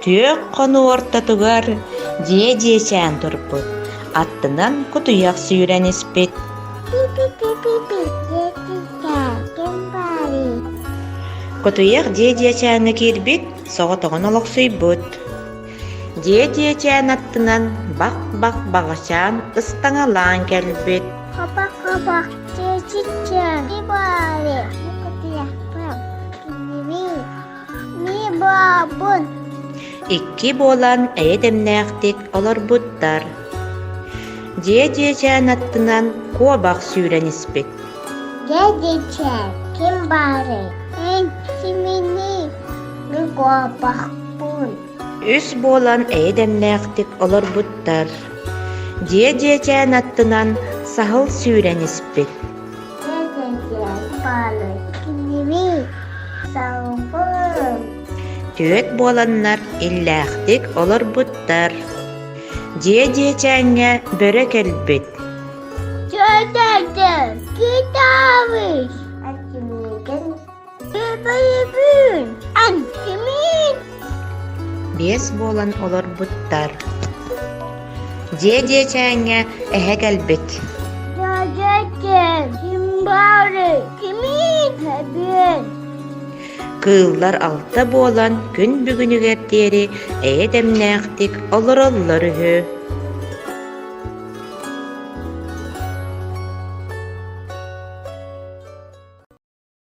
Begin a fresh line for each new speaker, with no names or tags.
Күөх хонуу ортотугар дьиэ дьиэчээн турбут, аттынан кутуйах сүүрэн испит. Кутуйах дьиэ дьиэчээҥҥэ киирбит, соҕотоҕун олохсуйбут. Дьиэ дьиэчээн аттынан бах-бах баҕачаан ыстаҥалаан кэлбит.
Хабах-хабах чээчиччээн баары кутуйахпын кинини Мин баабын.
Икки буолан эйэ дэмнээхтик олорбуттар. Дьиэ дьиэчээн аттынан куобах сүүрэн испит.
Дьиэ дьиэчээн ким баарый? Эн киминий? Мин куобахпын.
Үс буолан эйэ дэмнээхтик олорбуттар. Дьиэ дьиэчээн аттынан саһыл сүүрэн испит. Түөрт буоланнар иллээхтик олорбуттар. Дьиэ дьиэчээҥҥэ бөрө кэлбит. Биэс буолан олорбуттар. Дьиэ дьиэчээҥҥэ эһэ кэлбит. Кыыллар алта буолан күн бүгүнүгэр диэри эйэ дэмнээхтик олороллор үһү.